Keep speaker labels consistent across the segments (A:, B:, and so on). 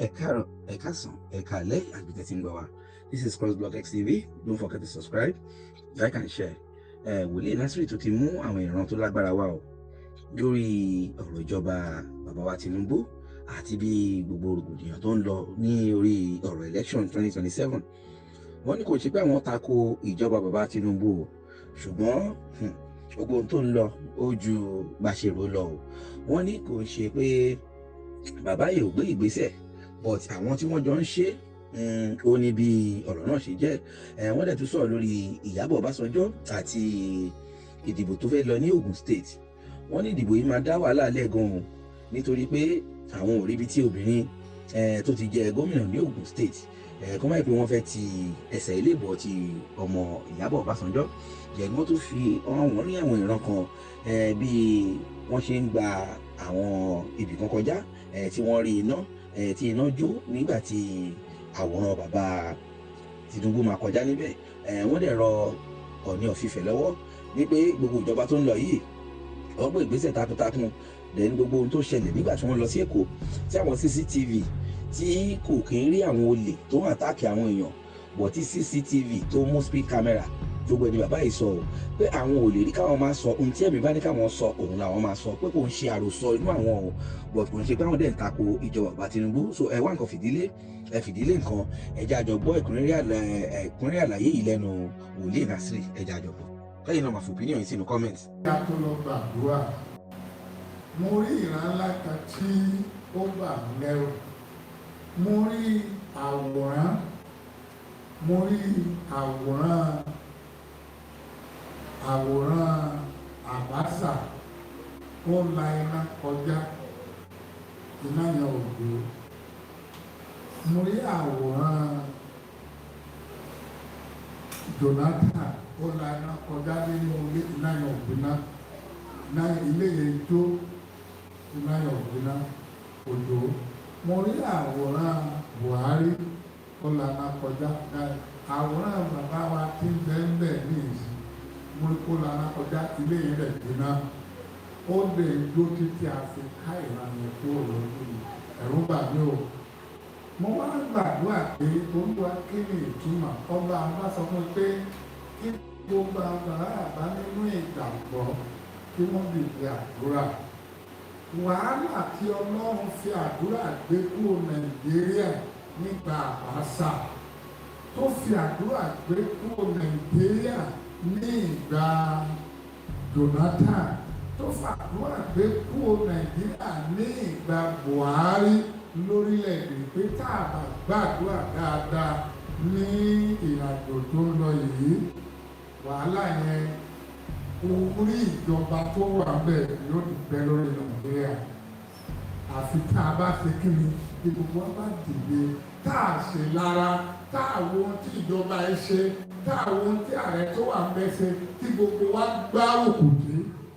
A: Ẹ káàárọ̀, ẹ káàsán, ẹ káalẹ́ àbí tẹ́ ti ń gbọ́ wa. This is Crossblog XTV. Don't forget to subscribe, like and share. Ẹ wòlíì Násírì tó ti mú àwọn ìran tó lágbára wá o lórí ọ̀rọ̀ ìjọba bàbá wa Tinubu àti bí gbogbo rògbòdìyàn tó ń lọ ní orí ọ̀rọ̀ election 2027. Wọ́n ní kò ṣe pé àwọn tako ìjọba bàbá Tinubu o, ṣùgbọ́n gbogbo ohun tó ń lọ ó ju bá ṣe rò lọ o. Wọ́n ní kò ṣe pé bàbá yìí ò gbé ìgbésẹ̀, but àwọn tí wọ́n jọ ń ṣe ó ní bí ọ̀rọ̀ náà ṣe jẹ́. Wọ́n dẹ̀ tún sọ̀rọ̀ lórí Ìyábọ̀ Ọbásanjọ́ àti ìdìbò tó fẹ́ lọ ní Ogun State. Wọ́n ní ìdìbò yìí máa dá wàhálà lẹ̀ gan-an, nítorí pé àwọn ò ríbi tí obìnrin tó ti jẹ gómìnà ní Ogun State kọ́ máa pé wọ́n fẹ́ ti ẹsẹ̀ ilé ìbọ̀ ti ọmọ Ìyábọ̀ Ọbásanjọ́. Jẹ̀gbọ́n tó fi wọ́n rí àwọn ìran kan bí wọ́n ṣe ń gba àwọn ibì kan kọjá tí wọ́n rí iná tí iná jó nígbà tí àwòrán bàbá Tinubu máa kọjá níbẹ̀. Wọ́n dẹ̀ rọ Ọọ̀ni of Ifẹ̀ lọ́wọ́ ní pé gbogbo ìjọba tó ń lọ yìí, wọ́n gbé ìgbésẹ̀ takuntakun. Then gbogbo ohun tó ṣẹlẹ̀ nígbà tí wọ́n lọ sí Èkó, tí àwọn CCTV tí kò kí ń rí àwọn olè tó ń attack àwọn èèyàn bọ̀, tí CCTV tó mú speed camera, gbogbo ẹni bàbá yìí sọ o pé àwọn ò lè rí káwọn máa sọ ohun tí ẹ̀mí bá ní káwọn sọ, òun làwọn máa sọ, pé kò ń ṣe àròsọ inú àwọn o, but kò ń ṣe pé àwọn dẹ̀ ń tako ìjọba bàbá Tinubu. So ẹ wá nǹkan fìdílé, ẹ fìdílé nǹkan, ẹ jẹ́ àjọ gbọ́ ẹ̀kúnrẹ́rẹ́ àlàyé yìí lẹ́nu wòlíì Násírì. Ẹ jẹ́ àjọ gbọ́, kẹ́yìn náà máa fi opinion yìí sínú comment.
B: Kí a tó lọ gbàdúrà, mo rí ìran ńlá kan tí ó bà mí lẹ́rù. Mo rí àwòrán, mo rí àwòrán, àwòrán Àbáṣà. Ó la iná kọjá, iná yẹn ò jó. Mo rí àwòrán Jonathan, ó la iná kọjá nínú ilé, iná yẹn ò gbiná. Iná ilé yẹn jó, iná yẹn ò gbiná, kò jó. Mo rí àwòrán Buhari, ó la iná kọjá. Àwòrán bàbá wa tí ń bẹ ń bẹ ní ìsìn, mo rí kó la iná kọjá, ilé yẹn rẹ̀ gbiná, ó lè jó títí a fi ká ìran yẹn kúrò lójú. Ẹ̀rù bà mí o. Mo wá gbàdúrà pé, "Olúwa, kí ni ìtumọ̀?" Ọba àwọn bá sọ fún mi pé kí gbogbo àwọn bàbá àbá nínú ìgbàgbọ́ kí wọ́n dìde àdúrà. Wàhálà tí Ọlọ́run fi àdúrà gbé kúrò Nàìjíríà nígbà Àbáṣà, tó fi àdúrà gbé kúrò Nàìjíríà ní ìgbà Jonathan, tó fàdúrà gbé kúrò Nàìjíríà ní ìgbà Buhari lórílẹ̀‐èdè, pé tá a bá gbàdúrà dáadáa ní ìrìnàjò tó ń lọ yìí, wàhálà yẹn orí ìjọba tó wà bẹ́ẹ̀ yóò ti bẹ́ lórí Nàìjíríà, àfi tá a bá ṣe kí ni, bí gbogbo wa bá dìde, tá a ṣe lára, tá a wo ohun tí ìjọba ẹ ṣe, tá a wo ohun tí ààrẹ tó wà ń bẹ ṣe, tí gbogbo wa gbárùkù tí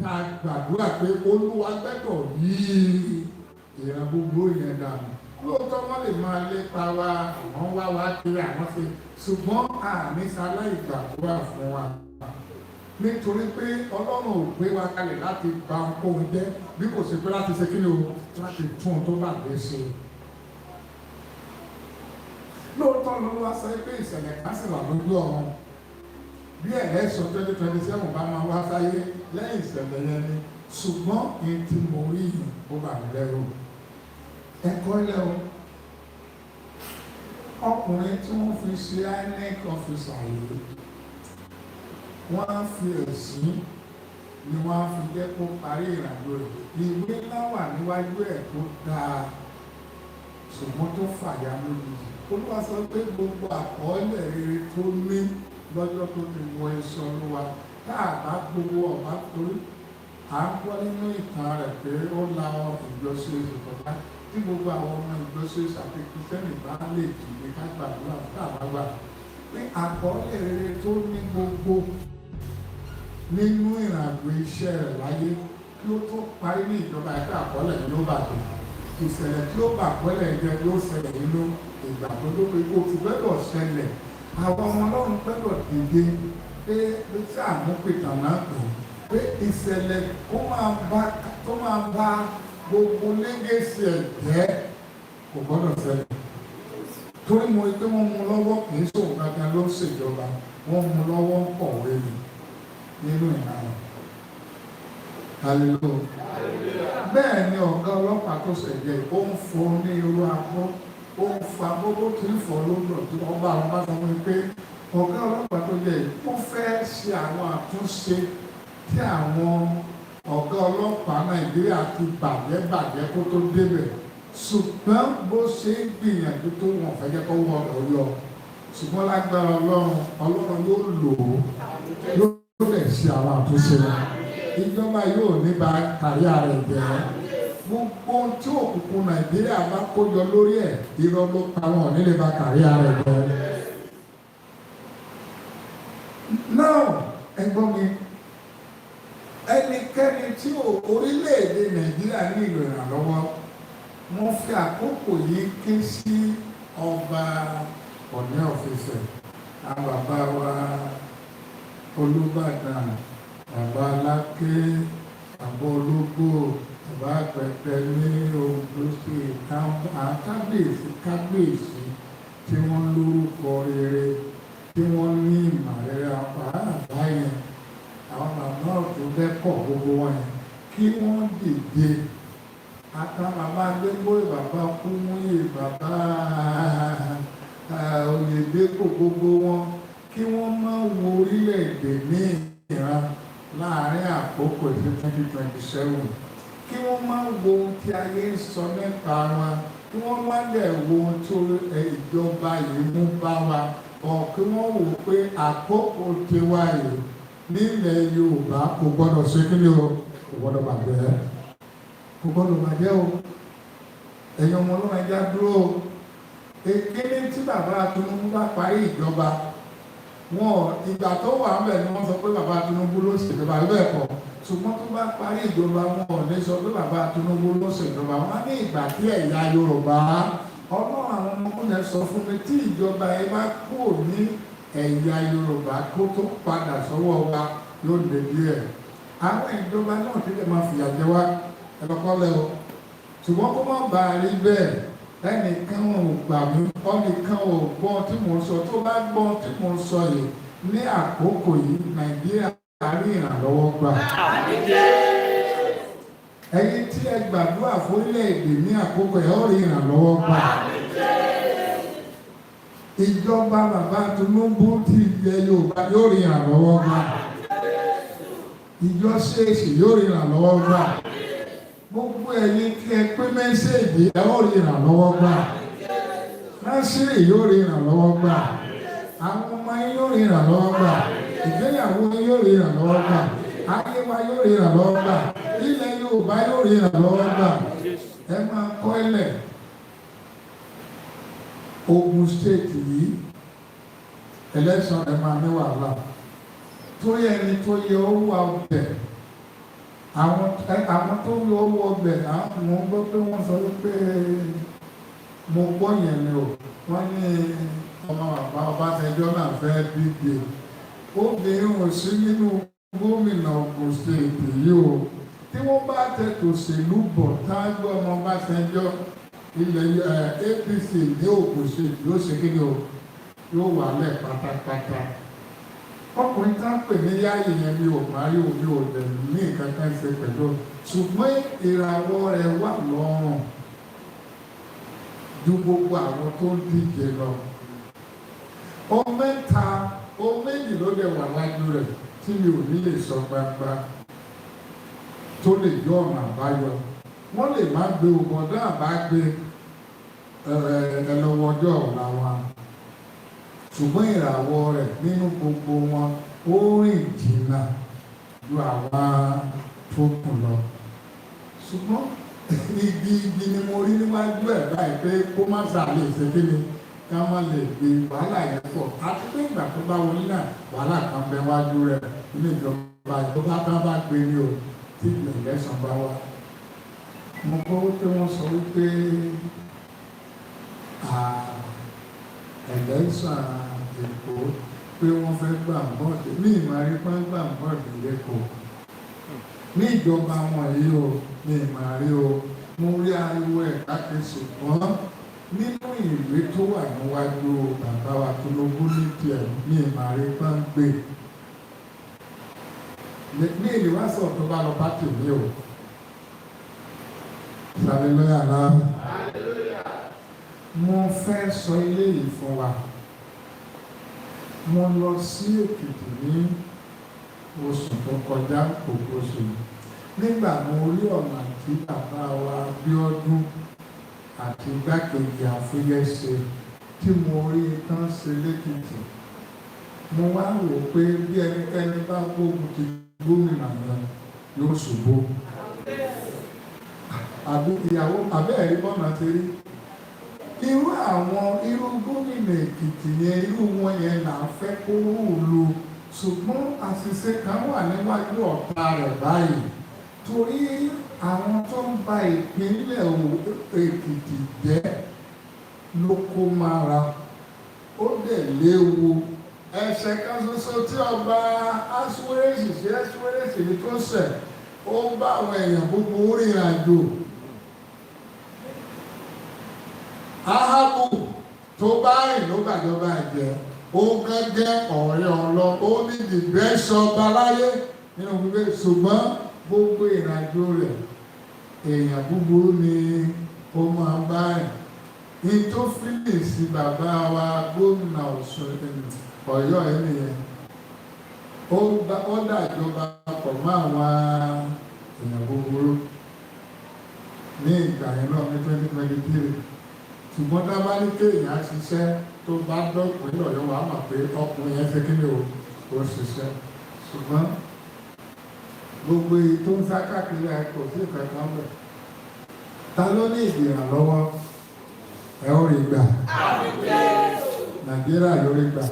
B: tá a gbàdúrà pé Olúwa gbẹ́dọ̀ yí ìran gbogbo yẹn dànù. Lóòótọ́, wọ́n lè máa lépa wa, àwọn wá wá kiri àwọn ṣe, ṣùgbọ́n àní sáláì gbàdúrà fún wa, nítorí pé Ọlọ́run ò gbé wa kalẹ̀ láti ba ohunkóhun jẹ́, bí kò ṣe pé láti ṣe kí ni o, láti tún un tó bàjẹ́ ṣe. Lóòótọ́ ló wá sọ pé ìṣẹ̀lẹ̀ kan sì wà lójú ọ̀run. Bí election 2027 bá máa wá sáyé, lẹ́yìn ìṣẹ̀lẹ̀ yẹn ni. Ṣùgbọ́n èyí tí mo rí yìí, ó bà mí lẹ́rù. Ẹ̀kọ́ ilẹ̀ o, ọkùnrin tí wọ́n fi ṣe INEC officer yìí, wọ́n á fi ẹ̀sìn ni wọ́n á fi jẹ́ kó parí ìrìnàjò rẹ̀. Ìwé ńlá wà níwájú ẹ̀ tó dáa, ṣùgbọ́n tó fàyà lójijì. Olúwa sọ pé gbogbo àkọọ́lẹ̀ rere tó ní lọ́jọ́ tó ti wọ iṣẹ́ Olúwa, tá a bá gbowó ọ̀bá, torí à ń gbọ́ nínú ìtàn rẹ̀ pé ó la ìjọ ṣe kọjá, tí gbogbo àwọn ọmọ ìjọ ṣe àti Kristẹni bá lè dìde ká gbàdúrà fún àbágbà pé àkọọ́lẹ̀ rere tó ní gbogbo nínú ìrìnàjò iṣẹ́ rẹ̀ láyé kí ó tó parí ní ìjọba ẹ̀ka, àkọọ́lẹ̀ yìí ló bàjẹ́. Ìṣẹ̀lẹ̀ tí ó bà àkọọ́lẹ̀ jẹ́ yóò ṣẹlẹ̀ nínú ìgbà tó dópin. Kó ti gbẹ́dọ̀ ṣẹlẹ̀, àwọn ọmọ Ọlọ́run gbẹ́dọ̀ dìde pé tí àmúpìtàn náà pè pé ìṣẹ̀lẹ̀ kó máa bá tó máa bá gbogbo legacy ẹ̀ jẹ́ kò gbọ́dọ̀ ṣẹlẹ̀. Torí mo rí pé wọ́n mú lọ́wọ́, kì í sóhun gangan ló ń ṣèjọba, wọ́n mú lọ́wọ́ ń kọ̀wé ni nínú ìlànà. Hallelujah. Bẹ́ẹ̀ ni ọ̀gá ọlọ́pàá tó ṣẹ̀jẹ̀, ó ń fọ ní irú abọ́, ó ń fa gbogbo tí ń fọ lódò tí ọba àwọn bá sọ fún mi pé ọ̀gá ọlọ́pàá tó jẹ́, ó fẹ́ ṣe àwọn àtúnṣe tí àwọn ọ̀gá ọlọ́pàá Nàìjíríà ti bàjẹ́ bàjẹ́ kó tó débẹ̀. Ṣùgbọ́n bó ṣe ń gbìyànjú tó, wọ́n fẹ́ jẹ́ kó wọ́n lọ yọ. Ṣùgbọ́n lágbára Ọlọ́run, Ọlọ́run yóò lò ó, yóò dẹ̀ ṣe àwọn àtúnṣe. Ìjọba yóò ní ba career rẹ̀ jẹ́. Gbogbo ohun tí òkùnkùn Nàìjíríà bá kójọ lórí ẹ̀, irọ́ ló pa, wọn nílé ba career rẹ̀ jẹ́. Náà ẹgbọ́n mi, ẹnikẹ́ni tí orílẹ̀-èdè Nàìjíríà nílò ìrànlọ́wọ́, wọ́n fi àkókò yìí ké sí ọba Ọ̀ọ̀ni of Ifẹ̀, àwọn bàbá wa Olúbàdàn, bàbá Aláké, bàbá Ológbò, bàbá Àpẹtẹ ní Ondo State, àwọn kábíyèsí kábíyèsí tí wọ́n lórúkọ rere, tí wọ́n ní ìmọ̀ rere, àwọn bàbá yẹn, àwọn bàbá ọ̀tún lẹ́kọ̀ọ́, gbogbo wọn yẹn, kí wọ́n dìde, àtàwọn bàbá Adégbóyè, bàbá Kúmúyè, bàbá Oyèdépò, gbogbo wọn, kí wọ́n má wo orílẹ̀-èdè ní ìran láàárín àkókò sí 2027, kí wọ́n má wo ohun tí ayé ń sọ nípa wọn, kí wọ́n má dẹ̀ wo ohun tó ìjọba yìí mú bá wa ọ̀, kí wọ́n wò pé àkókò tiwa yìí nílẹ̀ Yorùbá kò gbọ́dọ̀ ṣe kí ni o, kò gbọ́dọ̀ bàjẹ́, kò gbọ́dọ̀ bàjẹ́ o. Ẹ̀yin ọmọ ọlọ́run, ẹja dúró o. Èkéde tí bàbá Tinubu bá parí ìjọba wọn, ìgbà tó wà ń bẹ̀ ni wọ́n sọ pé bàbá Tinubu ló ṣèjọba, bẹ́ẹ̀ kọ́? Ṣùgbọ́n tó bá parí ìjọba, wọn ò ní sọ pé bàbá Tinubu ló ṣèjọba. Wọn ní ìgbà tí ẹ̀yà Yorùbá, Ọlọ́run àwọn ọmọkùnrin sọ fún mi, tí ìjọba ẹ bá kúrò ní ẹ̀yà Yorùbá kó tó padà sọ́wọ́ wa, yóò lè díẹ̀. Àwọn ìjọba náà ti lè máa fìyà jẹ wá ẹlọ́kọ́lẹ́ o. Ṣùgbọ́n kó má bàa rí bẹ́ẹ̀, ẹnìkan ò gbà mí, ọnìkan ò gbọ́ tí mò ń sọ. Tó bá gbọ́ tí mò ń sọ yìí, ní àkókò yìí, Nàìjíríà rí ìrànlọ́wọ́ gbà. Ẹ̀yin tí ẹ gbàdúrà fórílẹ̀-èdè ní àkókò ẹ̀, ó rí ìrànlọ́wọ́ gbà. Ìjọba bàbá Tinubu ti ilẹ̀ Yorùbá yóò rí ìrànlọ́wọ́ gbà. Ìjọ ṣèèṣì yóò rí ìrànlọ́wọ́ gbà. Gbogbo ẹ̀yin tí ẹ pín message, ẹ ó rí ìrànlọ́wọ́ gbà. Násìrì yóò rí ìrànlọ́wọ́ gbà. Àwọn ọmọ yín yóò rí ìrànlọ́wọ́ gbà. Ìgbéyàwó yín yóò rí ìrànlọ́wọ́ gbà. Ayé wa yóò rí ìrànlọ́wọ́ gbà. Ilẹ̀ Yorùbá yóò rí ìrànlọ́wọ́ gbà. Ẹ máa kọ́ ilẹ̀. Ogun State yìí, election ẹ máa ní wàhálà torí ẹni tó yẹ ó wà ọbẹ̀, àwọn tó yẹ ó wọ ọbẹ̀. Àwọn mò ń gbọ́ pé wọ́n sọ wípé, mo gbọ́ yẹn ni o, wọ́n ní ọmọ bàbá Ọbásanjọ́ náà fẹ́ díje. Obìnrin ò sí nínú gómìnà Ogun State yìí o. Tí wọ́n bá tètò òṣèlú bọ̀ tá a gbọ́ ọmọ Ọbásanjọ́, ilẹ̀ APC ní Ogun State yóò ṣe kí ni o, yóò wà lẹ̀ pátápátá. Ọkùnrin tá ń pè ní Yáyì yẹn, mi ò máa rí omi ò dẹ̀ ní nǹkan kan ṣe pẹ̀lú, ṣùgbọ́n ìràwọ̀ rẹ̀ wà lọ́rùn ju gbogbo àwọn tó ń díje lọ. Ó mẹ́ta, ó méjì ló lè wà wájú rẹ̀ tí mi ò ní lè sọ gbangba tó lè yọ ọ̀nà àbáyọ. Wọ́n lè má gbé ogun ọ̀dọ́ àbá gbé ẹlọ́wọ́ ọjọ́ ọ̀la wa, ṣùgbọ́n ìràwọ̀ rẹ̀ nínú gbogbo wọn, ó rìn jìnnà ju àwa tó kù lọ. Ṣùgbọ́n igi igi ni mo rí níwájú ẹ̀ báyìí pé kó má sàlè ṣe kí ni, ká má lè gbé wàhálà yẹn pọ̀. Àti pé ìgbà tó bá wọlé náà, wàhálà kan bẹ wájú rẹ̀ nínú ìjọba ìjọba bá bá gbé ní o, tí election bá wá. Mo gbọ́ wípé wọ́n sọ wípé election Èkó, pé wọ́n fẹ́ gbà bọ́ọ̀dì ní ìmọ̀rí pé gbà bọ́ọ̀dì lẹ́kọ̀ọ́ ní ìjọba wọn yìí o, ní ìmọ̀rí o. Mo rí ariwo ẹ̀ káàkiri, ṣùgbọ́n Nínú ìwé tó wà níwájú bàbá wa Tinubu ní tiẹ̀ ní ìmàrí gbàngbé ní ìlú wá sọ tó bá lọ bá tèmi o. Hallelujah náà. Mo fẹ́ sọ eléyìí fún wa. Mo lọ sí Èkìtì ní oṣù tó kọjá, òkú oṣù yìí. Nígbà mo rí ọ̀nà tí bàbá wa Bíọ́dún àti igbákejì Àfúyẹ́ ṣe, tí mo rí tán ṣe lẹ́kìtì, mo wá wò pé bí ẹnikẹ́ni bá gbógun ti gómìnà yẹn, yóò ṣubú. Àbí ìyàwó àbẹ́ẹ̀rí bọ́nà ti rí irú àwọn irú gómìnà Èkìtì yẹn, irú wọn yẹn là ń fẹ́ kó rúùlù. Ṣùgbọ́n àṣìṣe kan wà níwájú ọ̀tá rẹ̀ báyìí, torí àwọn tó ń ba ìpínlẹ̀ Èkìtì jẹ́ ló kó mára, ó dẹ̀ léwu. Ẹ̀ṣẹ̀ kan ṣoṣo tí ọba Asuwérèsì sí Asuwérèsì ní tó ṣẹ̀, ó ń bá àwọn èèyàn búburú rìnrìn àjò. Ahabu tó bá rìn ló gbàjọba ẹ̀jẹ̀. Ó gẹ́gẹ́ ọ̀rẹ́ ọlọ́, ó ní the best ọba láyé nínú gbígbé, ṣùgbọ́n gbogbo ìrìnàjò rẹ̀, èèyàn búburú ni ó máa ń bá rìn. Ní tó fílìsì bàbá wa gómìnà Ọ̀ṣun, Ọ̀yọ́ ẹ̀ nìyẹn. Ó dàjọba pọ̀ mọ́ àwọn èèyàn búburú ní ìgbà yẹn náà ní 2023. Ṣùgbọ́n tá a bá ní kéèyàn ṣiṣẹ́, tó bá dọ́kùnrin lọ́yọ́, wàá mọ̀ pé ọkùnrin yẹn ṣe kí ni o, ó ṣiṣẹ́. Ṣùgbọ́n gbogbo èyí tó ń sá káàkiri, kò sí ìkankan bẹ̀. Ta ló ní ìdìrànlọ́wọ́? Ẹ ó rí gbà. Nàìjíríà ló rí gbà.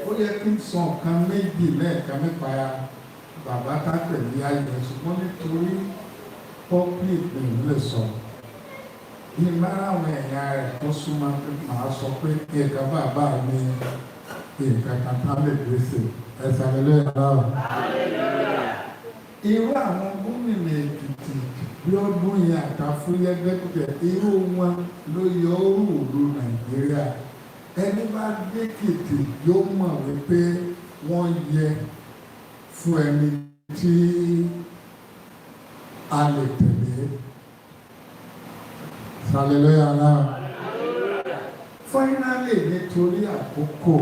B: Ó yẹ kí n sọ nǹkan méjì lẹ́ẹ̀kan nípa bàbá tápẹ̀ ní ayé, ṣùgbọ́n nítorí public ní ìlú lè sọ bí mara àwọn ẹ̀yà rẹ̀ tó súnmọ́, màá sọ pé nǹkan bàbá mi, nǹkan kan tá lè gbèsè ẹ̀sán lè lọ́wọ́. Irú àwọn gómìnà Èkìtì bí ọdún yẹn àtàfúyẹ́ dẹ́kùtẹ̀, irú wọn ló yọ òrùlù Nàìjíríà. Ẹni bá dÉkìtì yóò mọ̀ wípé wọ́n yẹ fún ẹni tí a lè tẹ̀lé. Hallelujah náà. Finally, nítorí àkókò.